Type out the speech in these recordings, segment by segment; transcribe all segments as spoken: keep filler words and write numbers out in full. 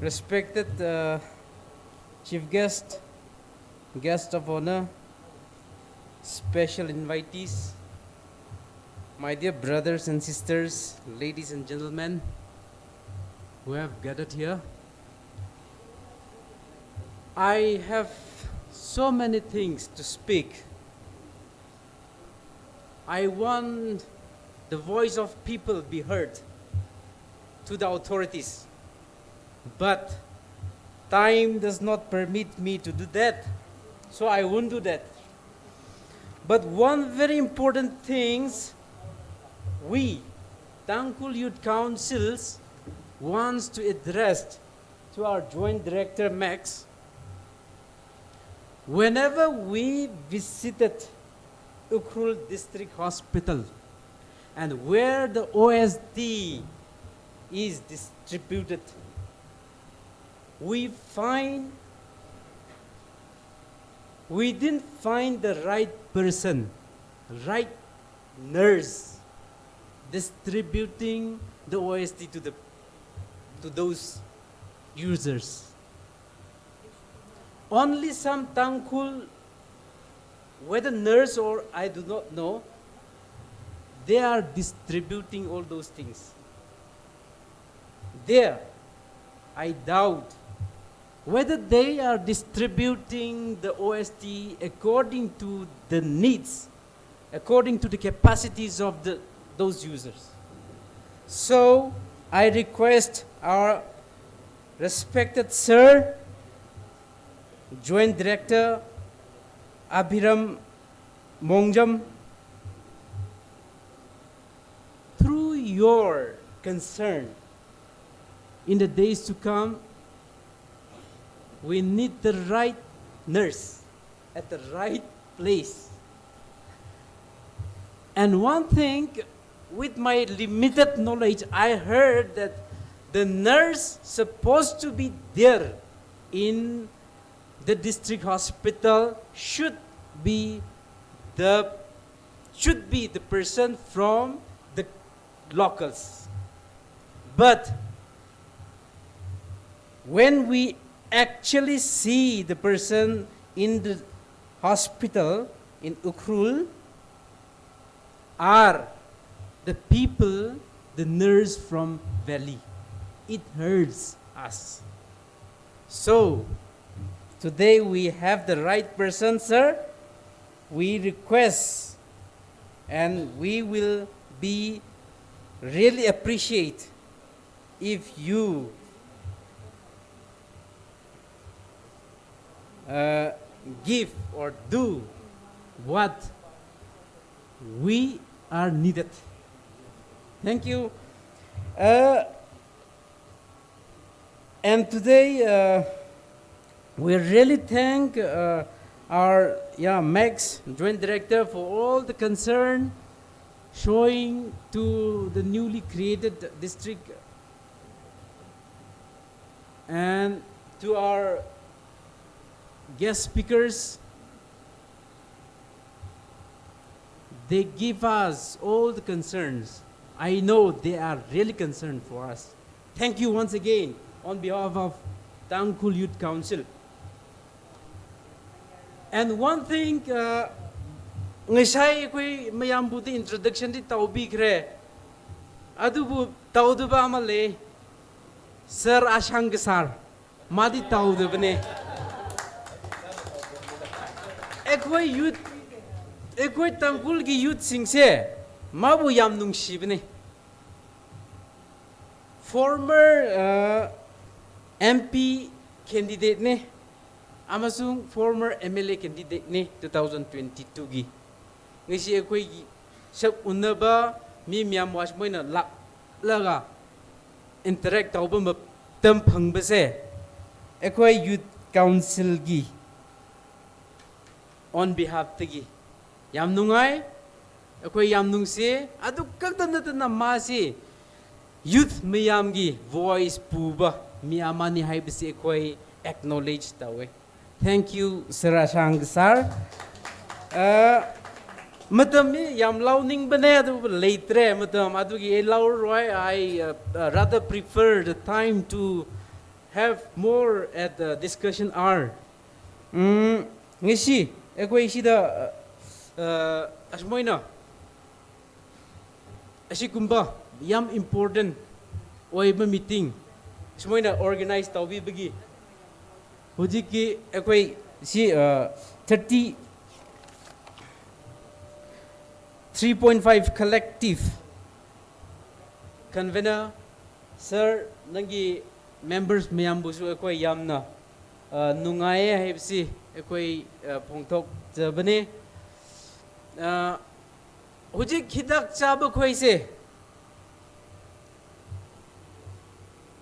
Respected uh, chief guest, guest of honor, special invitees, my dear brothers and sisters, ladies and gentlemen who have gathered here. I have so many things to speak. I want the voice of people be heard to the authorities. But time does not permit me to do that, so I won't do that. But one very important things we Tangkhul Youth Councils wants to address to our Joint Director Max. Whenever we visited Ukhrul District Hospital and where the O S D is distributed, we find we didn't find the right person, right nurse distributing the O S D to the to those users. Only some Tangkhul, whether nurse or I do not know, they are distributing all those things. There, I doubt whether they are distributing the O S D according to the needs, according to the capacities of the, those users. So, I request our respected sir, Joint Director Abhiram Mongjam, through your concern, in the days to come, we need the right nurse at the right place. And one thing, with my limited knowledge, I heard that the nurse supposed to be there in the district hospital should be the should be the person from the locals. But When we actually see the person in the hospital in Ukhrul, are the people, the nurse from Valley. It hurts us. So, today we have the right person, sir. We request and we will be really appreciate if you uh, give or do what we are needed. Thank you. Uh, and today, uh, we really thank uh, our, yeah, Max, Joint Director, for all the concern showing to the newly created district and to our guest speakers. They give us all the concerns. I know they are really concerned for us. Thank you once again on behalf of Tangkhul Youth Council. And one thing, uh, ꯉꯁꯥꯏ ꯑꯩꯈꯣꯏ ꯃꯌꯥꯝꯕꯨꯗꯤ introduction ꯗꯤ ꯇꯧꯕꯤꯈ꯭ꯔꯦ, ꯑꯗꯨꯕꯨ ꯇꯧꯗꯕ ꯑꯃ ꯂꯩ, Sir ꯑꯁꯥꯡꯒ sir꯫ ꯃꯥꯗꯤ ꯇꯧꯗꯕꯅꯦ꯫ ꯑꯩꯈꯣꯏ youth, ꯑꯩꯈꯣꯏ ꯇꯥꯡꯈꯨꯜꯒꯤ youth ꯁꯤꯡꯁꯦ ꯃꯥꯕꯨ ꯌꯥꯝ ꯅꯨꯡꯁꯤꯕꯅꯦ꯫ Former, uh, M P candidate ꯅꯦ ꯑꯃꯁꯨꯡ former M L A candidate ꯅꯦ two thousand twenty two ꯒꯤ꯫ ꯉꯁꯤ ꯑꯩꯈꯣꯏꯒꯤ ꯁꯛ ꯎꯅꯕ ꯃꯤ ꯃꯌꯥꯝ ꯋꯥꯁ ꯃꯣꯏꯅ ꯂꯥꯛꯂꯒ interact ꯇꯧꯕ ꯃꯇꯝ ꯐꯪꯕꯁꯦ ꯑꯩꯈꯣꯏ Youth Council ꯒꯤ on behalf ꯇꯒꯤ ꯌꯥꯝ ꯅꯨꯡꯉꯥꯏ, ꯑꯩꯈꯣꯏ ꯌꯥꯝ ꯅꯨꯡꯁꯤ꯫ ꯑꯗꯨ ꯈꯛꯇ ꯅꯠꯇꯅ ꯃꯥꯁꯤ youth ꯃꯌꯥꯝꯒꯤ voice ꯄꯨꯕ ꯃꯤ ꯑꯃꯅꯤ ꯍꯥꯏꯕꯁꯤ ꯑꯩꯈꯣꯏ acknowledge ꯇꯧꯋꯦ꯫ Thank you, Sir ꯑꯁꯥꯡ sir꯫ ꯑ, ꯃꯇꯝꯗꯤ ꯌꯥꯝ ꯂꯧꯅꯤꯡꯕꯅꯦ, ꯑꯗꯨꯕꯨ ꯂꯩꯇ꯭ꯔꯦ ꯃꯇꯝ, ꯑꯗꯨꯒꯤ ꯑꯩ ꯂꯧꯔꯔꯣꯏ꯫ I, uh, uh, rather prefer the time to Have more at the discussion hour. ꯎꯝ, ꯉꯁꯤ ꯑꯩꯈꯣꯏ ꯁꯤꯗ ꯑ, ꯑ, ꯑꯁꯨꯃꯥꯏꯅ ꯑꯁꯤꯒꯨꯝꯕ ꯌꯥꯝ important ꯑꯣꯏꯕ meeting ꯁꯨꯃꯥꯏꯅ organize ꯇꯧꯕꯤꯕꯒꯤ ꯍꯧꯖꯤꯛꯀꯤ ꯑꯩꯈꯣꯏ ꯁꯤ thirty three point five collective convener sir, ꯅꯪꯒꯤ members ꯃꯌꯥꯝꯕꯨꯁꯨ ꯑꯩꯈꯣꯏ ꯌꯥꯝꯅ ꯑ, ꯅꯨꯡꯉꯥꯏꯌꯦ ꯍꯥꯏꯕꯁꯤ ꯑꯩꯈꯣꯏ ꯑ, ꯐꯣꯡꯗꯣꯛꯆꯕꯅꯦ꯫ ꯑ, ꯍꯧꯖꯤꯛ ꯍꯤꯗꯥꯛ ꯆꯥꯕ ꯈꯣꯏꯁꯦ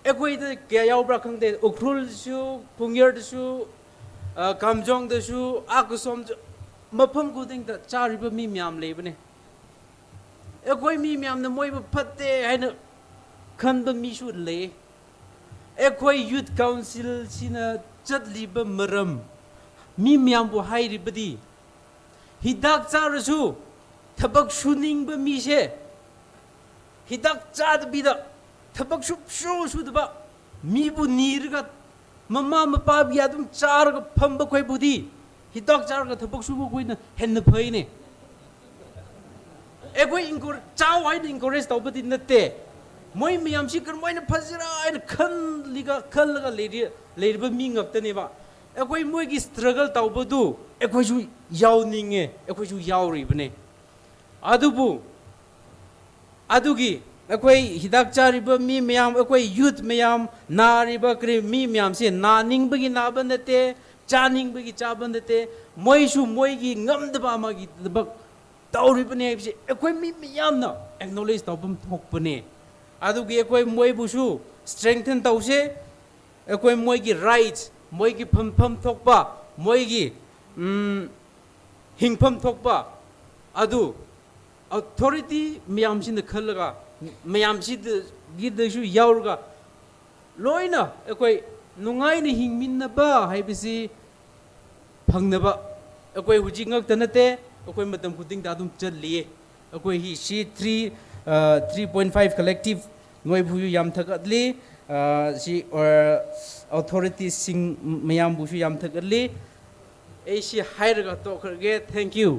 ꯑꯩꯈꯣꯏꯗ ꯀꯌꯥ ꯌꯥꯎꯕ꯭ꯔꯥ ꯈꯪꯗꯦ, ꯎꯈ꯭ꯔꯨꯜꯗꯁꯨ, ꯄꯨꯡꯌꯔꯗꯁꯨ, ꯑ, ꯀꯥꯝꯖꯣꯡꯗꯁꯨ, ꯑꯥ ꯀꯁꯣꯝꯁꯨ, ꯃꯐꯝ ꯈꯨꯗꯤꯡꯗ ꯆꯥꯔꯤꯕ ꯃꯤ ꯃꯌꯥꯝ ꯂꯩꯕꯅꯦ꯫ ꯑꯩꯈꯣꯏ ꯃꯤ ꯃꯌꯥꯝꯅ ꯃꯣꯏꯕꯨ ꯐꯠꯇꯦ ꯍꯥꯏꯅ ꯈꯟꯕ ꯃꯤꯁꯨ ꯂꯩ꯫ ꯑꯩꯈꯣꯏ ꯌꯨꯠ ꯀꯥꯎꯟꯁꯤꯜꯁꯤꯅ ꯆꯠꯂꯤꯕ ꯃꯔꯝ, ꯃꯤ ꯃꯌꯥꯝꯕꯨ ꯍꯥꯏꯔꯤꯕꯗꯤ, ꯍꯤꯗꯥꯛ ꯆꯥꯔꯁꯨ ꯊꯕꯛ ꯁꯨꯅꯤꯡꯕ ꯃꯤꯁꯦ ꯍꯤꯗꯥꯛ ꯆꯥꯗꯕꯤꯗ ꯊꯕꯛ ꯁꯨꯞꯁꯨ ꯁꯨꯗꯕ ꯃꯤꯕꯨ ꯅꯤꯔꯒ ꯃꯃꯥ ꯃꯄꯥꯒꯤ ꯑꯗꯨꯝ ꯆꯥꯔꯒ ꯐꯝꯕ ꯈꯣꯏꯕꯨꯗꯤ ꯍꯤꯗꯥꯛ ꯆꯥꯔꯒ ꯊꯕꯛ ꯁꯨꯕ ꯈꯣꯏꯅ ꯍꯦꯟꯅ ꯐꯩꯅꯦ꯫ ꯑꯩꯈꯣꯏ encour-, ꯆꯥꯎ ꯍꯥꯏꯅ encourage ꯇꯧꯕꯗꯤ ꯅꯠꯇꯦ꯫ ꯃꯣꯏ ꯃꯌꯥꯝꯁꯤ ꯀꯔꯝꯍꯥꯏꯅ ꯐꯖꯔꯥ ꯍꯥꯏꯅ ꯈꯜꯂꯤꯒ ꯈꯜꯂꯒ ꯂꯩꯔꯤ-, ꯂꯩꯔꯤꯕ ꯃꯤ ꯉꯥꯛꯇꯅꯦꯕ꯫ ꯑꯩꯈꯣꯏ ꯃꯣꯏꯒꯤ struggle ꯇꯧꯕꯗꯨ ꯑꯩꯈꯣꯏꯁꯨ ꯌꯥꯎꯅꯤꯡꯉꯦ, ꯑꯩꯈꯣꯏꯁꯨ ꯌꯥꯎꯔꯤꯕꯅꯦ꯫ ꯑꯗꯨꯕꯨ ꯑꯗꯨꯒꯤ ꯑꯩꯈꯣꯏ ꯍꯤꯗꯥꯛ ꯆꯥꯔꯤꯕ ꯃꯤ ꯃꯌꯥꯝ, ꯑꯩꯈꯣꯏ youth ꯃꯌꯥꯝ, ꯅꯥꯔꯤꯕ ꯀꯔꯤ ꯃꯤ ꯃꯌꯥꯝꯁꯦ ꯅꯥꯅꯤꯡꯕꯒꯤ ꯅꯥꯕ ꯅꯠꯇꯦ, ꯆꯥꯅꯤꯡꯕꯒꯤ ꯆꯥꯕ ꯅꯠꯇꯦ, ꯃꯣꯏꯁꯨ ꯃꯣꯏꯒꯤ ꯉꯝꯗꯕ ꯑꯃꯒꯤ ꯊꯕꯛ ꯇꯧꯔꯤꯕꯅꯦ ꯍꯥꯏꯕꯁꯦ ꯑꯩꯈꯣꯏ ꯃꯤ ꯃꯌꯥꯝꯅ acknowledge ꯇꯧꯐꯝ ꯊꯣꯛꯄꯅꯦ꯫ ꯑꯗꯨꯒꯤ ꯑꯩꯈꯣꯏ ꯃꯣꯏꯕꯨꯁꯨ strengthen ꯇꯧꯁꯦ, ꯑꯩꯈꯣꯏ ꯃꯣꯏꯒꯤ rights, ꯃꯣꯏꯒꯤ ꯐꯝꯐꯝ ꯊꯣꯛꯄ, ꯃꯣꯏꯒꯤ ꯎꯝ, ꯍꯤꯡꯐꯝ ꯊꯣꯛꯄ ꯑꯗꯨ authority ꯃꯌꯥꯝꯁꯤꯅ ꯈꯜꯂꯒ, ꯃꯌꯥꯝꯁꯤꯗꯒꯤꯗꯁꯨ ꯌꯥꯎꯔꯒ ꯂꯣꯏꯅ ꯑꯩꯈꯣꯏ ꯅꯨꯡꯉꯥꯏꯅ ꯍꯤꯡꯃꯤꯟꯅꯕ ꯍꯥꯏꯕꯁꯤ ꯐꯪꯅꯕ ꯑꯩꯈꯣꯏ ꯍꯧꯖꯤꯛ ꯉꯛꯇ ꯅꯠꯇꯦ, ꯑꯩꯈꯣꯏ ꯃꯇꯝ ꯈꯨꯗꯤꯡꯗ ꯑꯗꯨꯝ ꯆꯠꯂꯤꯌꯦ꯫ ꯑꯩꯈꯣꯏꯒꯤ ꯁꯤ three, ꯑ, three point five collective ꯅꯣꯏꯕꯨ ꯌꯥꯝ ꯊꯥꯒꯠꯂꯤ꯫ ꯑ, ꯁꯤ ꯑꯣꯊꯣꯔꯤꯇꯤꯁꯁꯤꯡ ꯃꯌꯥꯝꯕꯨꯁꯨ ꯌꯥꯝ ꯊꯥꯒꯠꯂꯤ꯫ ꯑꯩ ꯁꯤ ꯍꯥꯏꯔꯒ ꯇꯣꯛꯈ꯭ꯔꯒꯦ꯫ Thank you꯫